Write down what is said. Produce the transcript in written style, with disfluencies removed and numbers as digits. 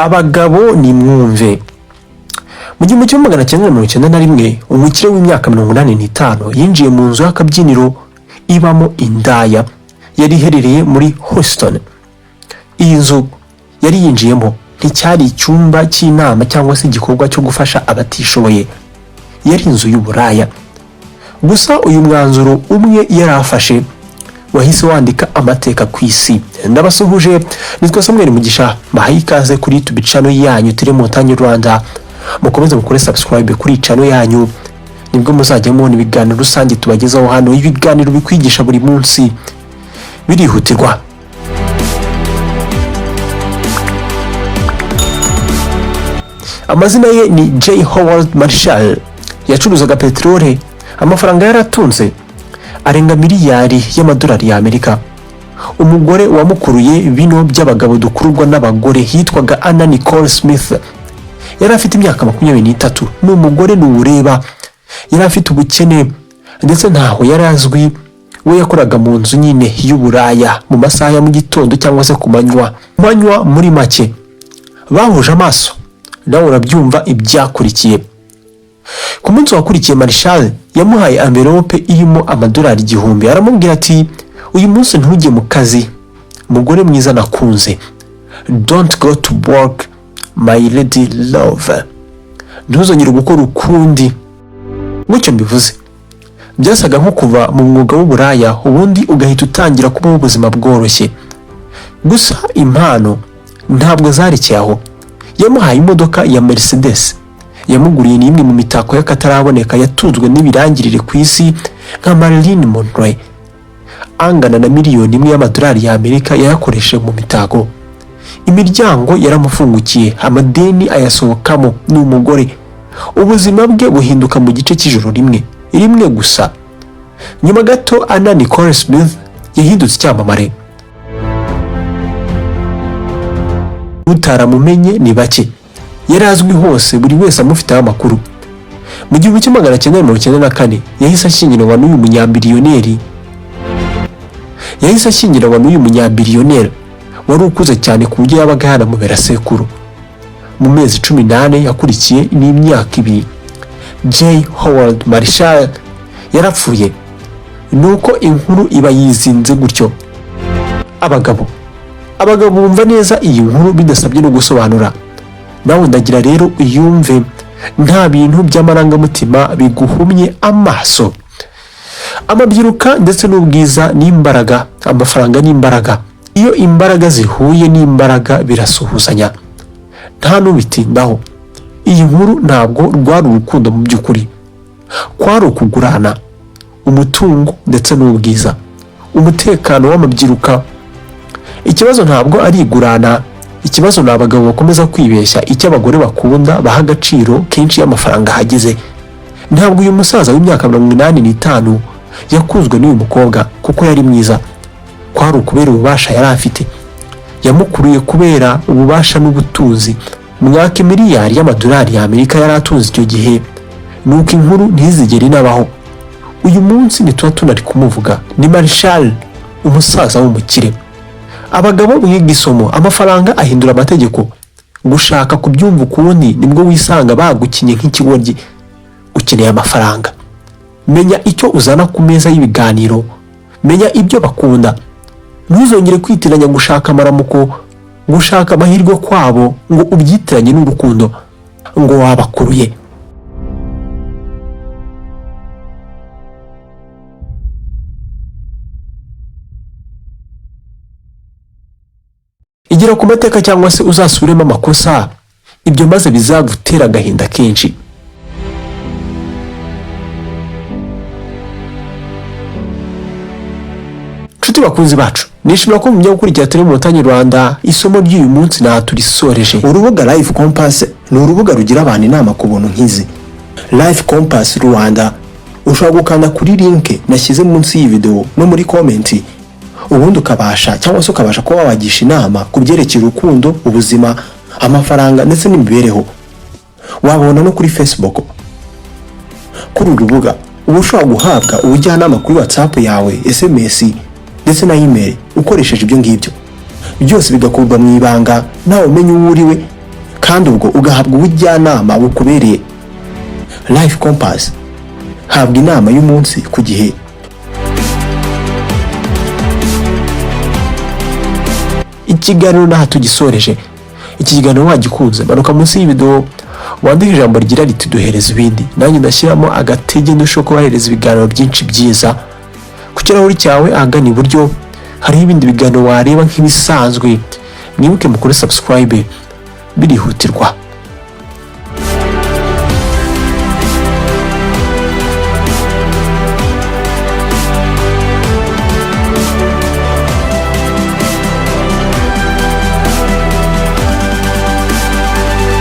Abagabo nimwumve. Mu 1991, umukire w'imyaka 85 yinjiye mu nzu y'akabyiniro ibamo indaya yari iherereye muri Houston. Iyi nzu yari yinjiyemo nticyari icyumba cy'inama cyangwa se igikorwa cyo gufasha abatishoboye, yari inzu y'uburaya. Gusa uyu mwanzuro umwe yari afashe wahise wandika amateka ku isi. Ndabasuhuje, nitwa Samuel Mugisha, mbahaye ikaze kuri YouTube channel yanyu turi Montagne Rwanda. Mukomeze mukore subscribe kuri channel yanyu, nibwo muzajya mubona ibiganiro rusange tubagezaho hano, ibiganiro bikwigisha buri munsi birihutirwa. Amazina ye ni J Howard Marshall. Yacuruzaga peteroli, amafaranga yaratunze arenga miliyari y'amadolari y'Amerika. Umugore wamukuruye bino by'abagabo dukururwa n'abagore yitwaga Anna Nicole Smith. Yari afite imyaka 23, ni umugore nuwureba. Yari afite ubukene ndetse ntaho yari azwi. We yakoraga mu nzu nyine y'uburaya mu masaha ya mu gitondo cyangwa se ku manywa. Manywa muri make bahuje amaso, nawe urabyumva ibyakurikiye. Ku munsi wakurikiye, Marshall yamuhaye envelope irimo amadolari 1000, aramubwira ati: "Uyu munsi ntujye mu kazi, mugore mwiza nakunze. Don't go to work, my lady love. Ntuzongere gukora ukundi." Gutyo mbivuze, byasaga nko kuva mu mwuga w'uburaya ubundi ugahita utangira kubaho ubuzima bworoshye. Gusa impano ntabwo zarekeye aho. Yamuhaye imodoka ya Mercedes, yamuguriye n'imwe mu mitako y'akataraboneka yatunzwe n'ibirangirire ku isi nka Marilyn Monroe, angana na miliyoni 1 y'amadolari y'Amerika yayakoresheje mu mitako. Imiryango yaramufungukiye, amadeni ayasohokamo, ni umugore. Ubuzima bwe buhinduka mu gice cy'ijoro rimwe rimwe gusa. Nyuma gato, Anna Nicole Smith yahindutse icyamamare, utaramumenye ni bake. Yari azwi hose, buri wese amufiteho amakuru. Mu 1994 yahise ashyingiranwa n'uyu munyabiliyoneri, yahise ashyingiranwa n'uyu munyabiliyoneri wari ukuze cyane ku buryo yabaga yanamubera sekuru. Mu mezi 14 yakurikiye n'imyaka 2, J Howard Marshall yarapfuye. Nuko inkuru iba yizinze gutyo. Abagabo bumva neza iyi nkuru bidasabye no gusobanura. Nawe ndagira rero uyumve nta bintu by'amarangamutima biguhumye amaso. Amabyiruka ndetse n'ubwiza n'imbaraga, amafaranga n'imbaraga. Iyo imbaraga zihuye n'imbaraga birasuhuzanya, nta n'ubitindaho. Iyi nkuru ntabwo rwari urukundo mu by'ukuri, kwari ukugurana umutungo ndetse n'ubwiza, umutekano w'amabyiruka. Ikibazo ntabwo ari igurana, ikibazo ni abagabo bakomeza kwibeshya icyo abagore bakunda, baha agaciro kenshi iyo amafaranga ahageze. Ntabwo uyu musaza w'imyaka 85 yakunzwe n'uyu mukobwa kuko yari mwiza, kwari ukubera ububasha yari afite. Yamukuruye kubera ububasha n'ubutunzi. Mwaka miliyari y'amadolari y'Amerika yari atunze icyo gihe. Nuko inkuru ntizigere inabaho. Uyu munsi ntituba tunari kumuvuga, ni Marshall, umusaza w'umukire. Abagabo mwiga isomo, amafaranga ahindura amategeko. Gushaka kubyumva ukundi nibwo wisanga bagukinye nk'ikigoryi. Ukeneye amafaranga, menya icyo uzana ku meza y'ibiganiro, menya ibyo bakunda. Ntuzongere kwitiranya gushaka amaramuko, gushaka amahirwe kwabo ngo ubyitiranye n'urukundo ngo wabakuruye. Igira ku mateka cyangwa se uzasubiremo amakosa, ibyo maze bizagutera agahinda kenshi. Nshuti bakunzi bacu, nishimira ko mujya gukurikira turi mu Montagne Rwanda. Isomo ry'uyu munsi nta turisoreje. Urubuga Life Compass ni urubuga rugira abantu inama ku buntu nk'izi. Life Compass Rwanda, ushobora gukanda kuri link nashyize munsi y'iyi video no muri comment, ubundi ukabasha cyangwa se ukabasha kuba wabagisha inama ku byerekeye urukundo, ubuzima, amafaranga ndetse n'imibereho. Wabona no kuri Facebook. Kuri uru rubuga uba ushobora guhabwa ubujyanama kuri WhatsApp yawe, SMS ndetse na email ukoresheje ibyo ngibyo byose, bigakorwa mu ibanga, ntawe umenya uwo uriwe. Kandi ubwo ugahabwa ubujyanama bukubereye. Life Compass, habwa inama y'umunsi ku gihe. Ikiganiro n'aha tugisoreje. Iki kiganiro wagikunze, manuka munsi y'ibido wandike ijambo rigira riti "Duhereza ibindi", nanjye ndashyiramo agatege ndushaho kubahereza ibiganiro byinshi byiza. Ku kirahuri cyawe ahagana iburyo hariho ibindi biganiro wareba nk'ibisanzwe. Mwibuke mukore subscribe, birihutirwa.